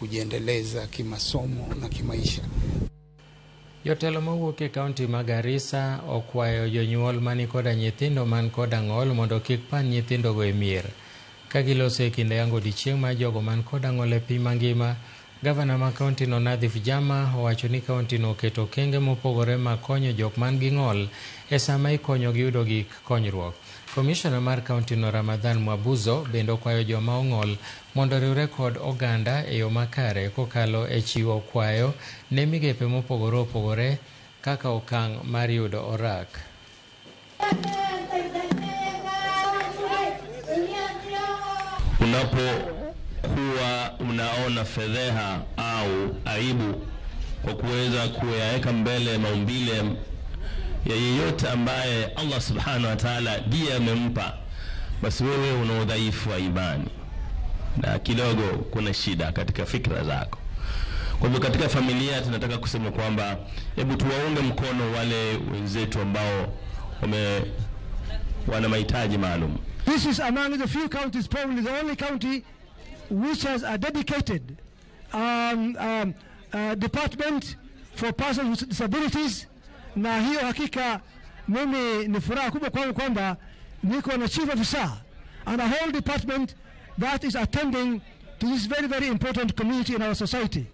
Kujiendeleza kimasomo na kimaisha. Jotelo mawuok e kaunti ma Garissa okwayo jonyuol mani koda nyithindo man koda ng'ol mondo kik pan nyithindogo e mier. Ka giloso e kinde yango odiechieng' mar jogo man koda ng'ol e piny mangima, gavana ma kauntino Nadhif Jama owacho ni kauntino oketo okenge mopogore mag konyo jok man gi ng'ol e sama ikonyogi yudo gik konyruok. Komishona mar kauntino Ramadhan Mwabuzo bende okwayo joma ong'ol mondo oriwre kod oganda e yo makare kokalo e chiwo kwayo ne migepe mopogore opogore kaka okang' mar yudo orak. Unapokuwa unaona fedheha au aibu kwa kuweza kuyaweka mbele maumbile ya yeyote ambaye Allah subhanahu wa ta'ala ndiye amempa, basi wewe una udhaifu wa imani na kidogo kuna shida katika fikra zako. Kwa hivyo katika familia tunataka kusema kwamba hebu tuwaunge mkono wale wenzetu ambao wana mahitaji maalum. This is among the few counties, probably the only county which has a dedicated department for persons with disabilities, na hiyo hakika mimi ni furaha kubwa kwangu kwamba niko na chief officer and a whole department that is attending to this very, very important community in our society.